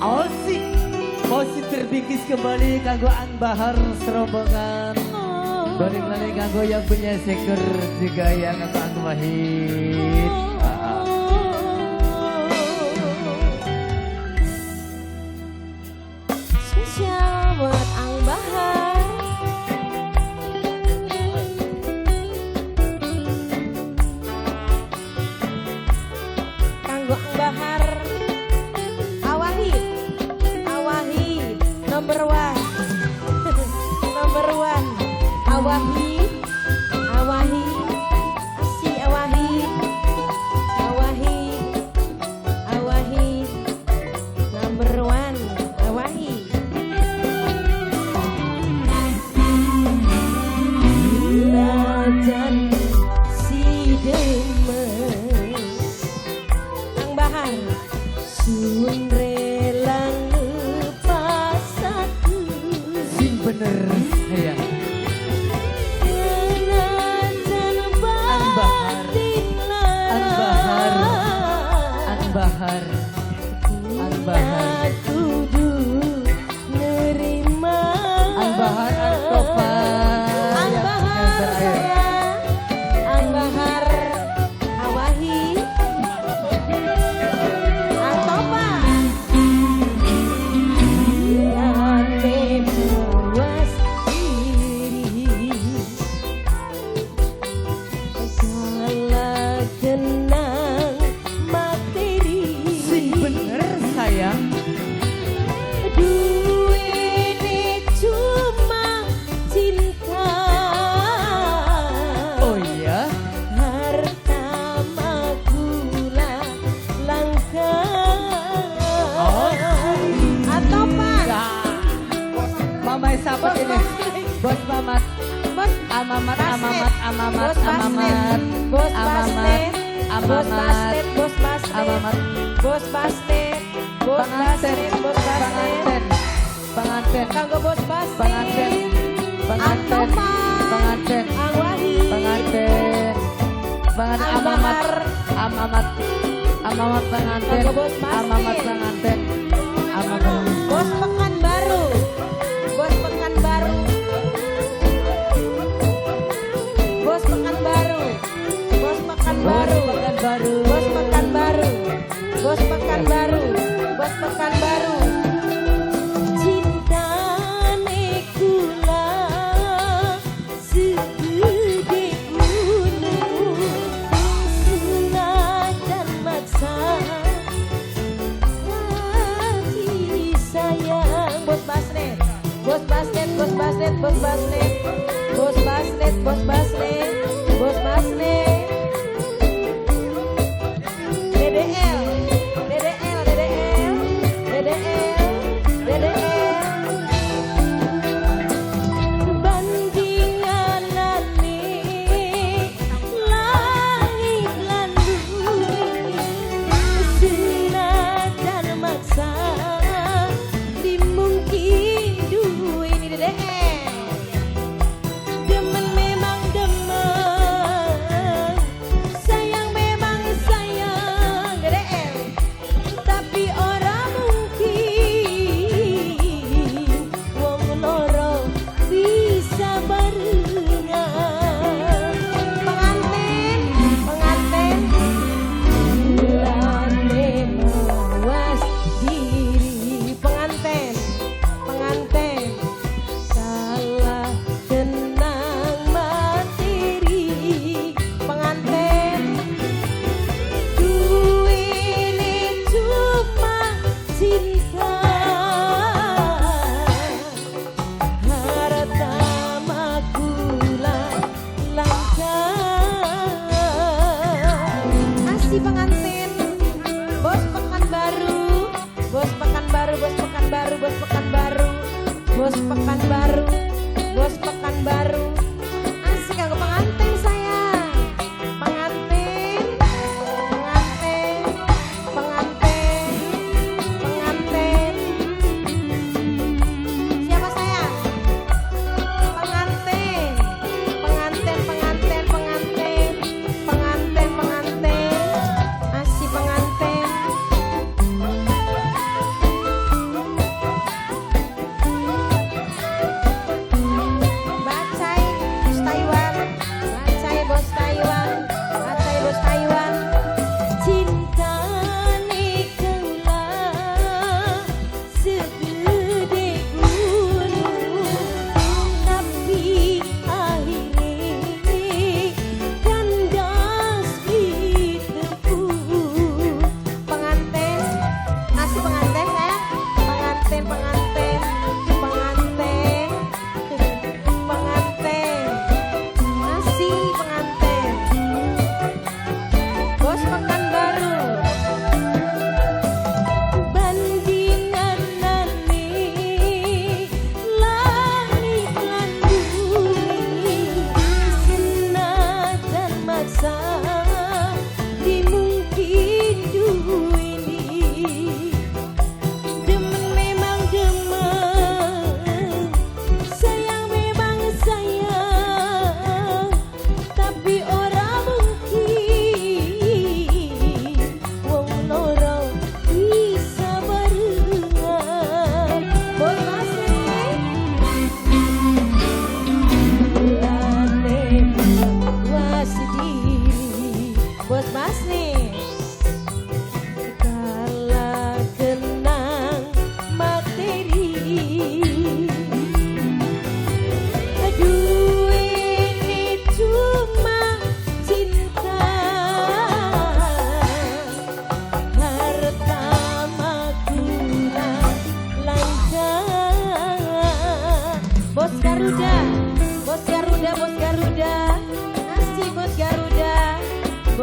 Asik. Masih terbingkis kembali kanggo Ang Bahar serombongan. Balik lagi kanggo yang punya seker juga yang kanggo Ang Wahid. Spesial buat Ang Bahar. Kanggo Ang Bahar Awahid, Awahid number one. Number one. Awahid, Awahid, si Awahid, Awahid, Awahid, number one, Awahid. Najan si demen Ang Bahar sun rela lepasaken. Sing bener sayang. Ang Bahar, Ang Bahar, Ang Bahar, Ang Bahar, Kudu nerima. Ang Bahar Ang Topa. Ang Yang Bahar terakhir. Sayang, Ang Bahar Awahi, Ang Topa. Lane puas diri, kalah kenang materi. Sing bener sayang. Duwene cuma cinta. Oh iya. Harta makula langka. Oh. Atau Pak? Ya. Mama siapa Bos ini? Basnet. Bos Mamat. Bos Amamat, Basnet. Amamat, Amamat, Bos Basnet. Amamat. Bos Amamat, Basnet. Bos Amamat, Basnet, Bos Basnet. Amamat. Bos Basnet. Bos Penganten, Basnet, Bos Basnet. penganten, penganten, Kanggo Bos Basnet. penganten, penganten, Ang Topa. Penganten, Ang Wahid. Penganten, penganten, Ang Amamat, Bahar. Amamat, Amamat penganten, Kanggo Bos Basnet. Amamat penganten, Amamat. Bos Pekanbaru. Bos Pekanbaru. Bos Pekanbaru. Bos Pekanbaru. Bos Pekanbaru. Bos Pekanbaru. Bos Pekanbaru. Bos Pekanbaru. Cintane kula segede gunung, senajan maksa hati sayang. Bos Basnet, Bos Basnet, Bos Basnet, Bos Basnet, Bos Basnet, Bos Basnet, Bos Basnet. DDL, DDL, DDL, DDL, DDL. Bandinganane langit lan bumi, senajan maksa dimungkin duwe ini DDL. Demen memang demen, sayang memang sayang DDL, tapi ora mungkin wong loro bisa barengan. Pengantin, pengantin, lane mawas diri. Pengantin, pengantin, salah kenang materi. Pengantin, duwene cuma cinta. Harta makula langka. Asih pengantin, Bos Pekanbaru, Bos Pekanbaru, Bos Pekanbaru, Bos Pekanbaru, Bos Pekanbaru, Bos Pekanbaru. Asik aku pengantin sayang. Pengantin, pengantin, pengantin, pengantin. Siapa sayang? Pengantin, pengantin, pengantin, pengantin, pengantin, pengantin. Asik.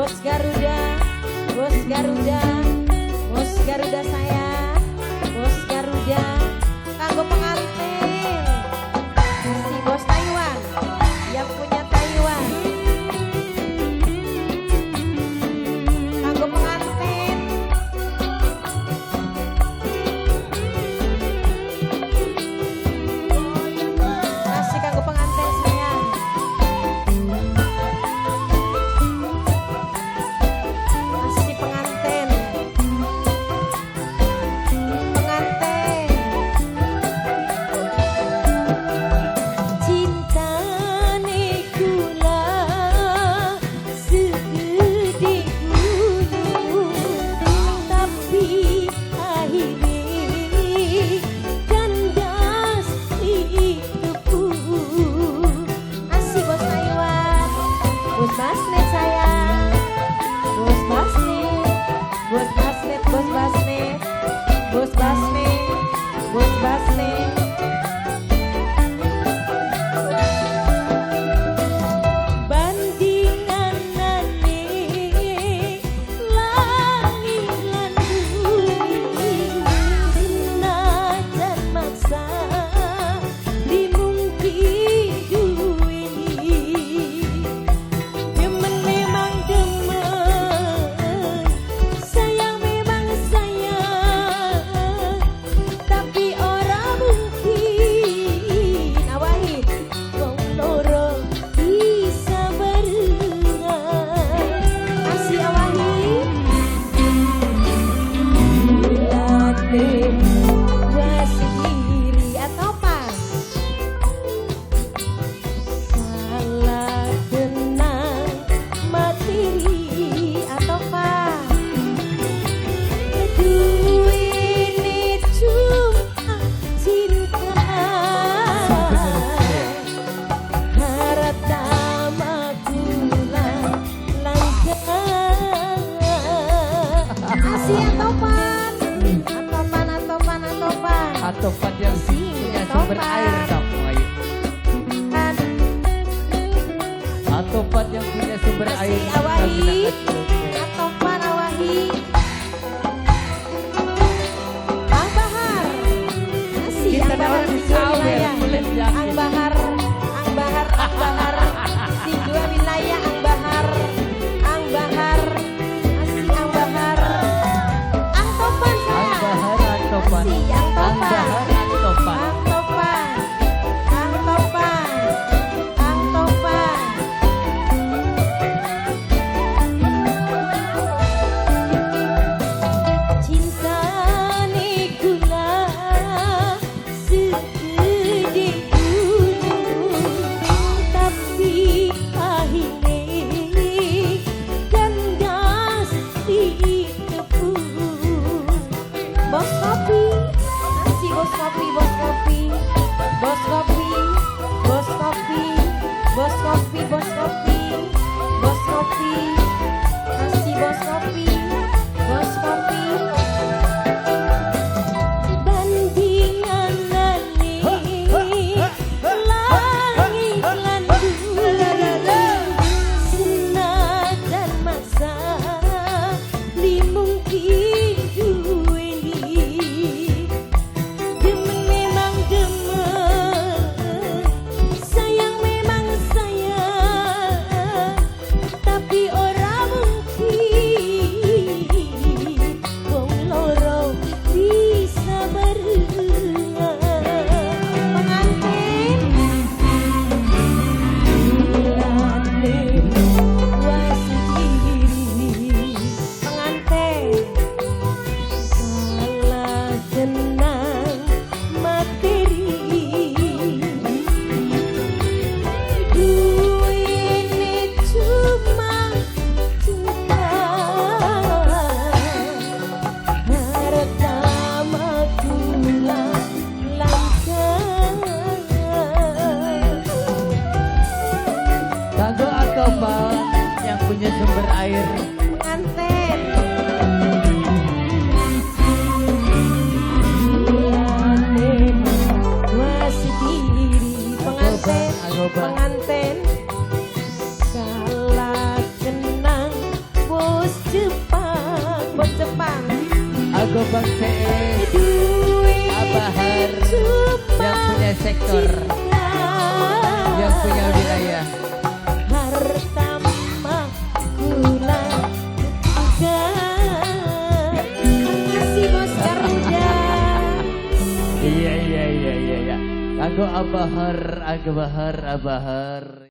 Bos Garuda, Bos Garuda, Bos Garuda saya, Bos Garuda, kanggo pengantin, si Bos Taiwan, yang punya Taiwan, kanggo pengantin. Masih kanggo pengantin sayang. Masih pengantin. Pengantin. Cintane kula segede gunung, tapi akhirnya kandas itu. Asih Bos Taiwan, Bos Basnet sayang, Bos Basnet, Bos Basnet, Bos Basnet, Bos Basnet, Bos Basnet. Bandinganane langit lan bumi, senajan maksa beli mungkin duweni. Demen memang demen, sayang memang sayang, tapi ora mungkin awahit wong loro bisa barengan. Asih awahi mulane gua sendiri atau apa? Salah kenang materi atau apa? Duwene cuma cinta, harta makula langka. Asih atopan, atopan, atopan, atopan. Atopan yang punya sumber air kampung ayu. Atopan yang punya sumber air. Asih awahi, atopan awahi. Ang Bahar, asih Kita Ang Bahar orang di dua sawer, wilayah. kulit yakin. Ang Bahar, Ang Bahar, Ang Bahar di dua wilayah. Ang Bahar, Ang Bahar, asih Ang Bahar, Ang Topan Ang sayang. Bahar Atopan. Asih Ang Ang Topan. Bahar Atopan. Ang Topan, Ang Topan, Ang Topan. Bang CS, Duit Abahar cuma yang punya sektor, cinta. Yang punya wilayah. Harta mah kula bukan. Makasih, Bos Garuda. Iya. Kanggo Abahar, Abahar, Abahar.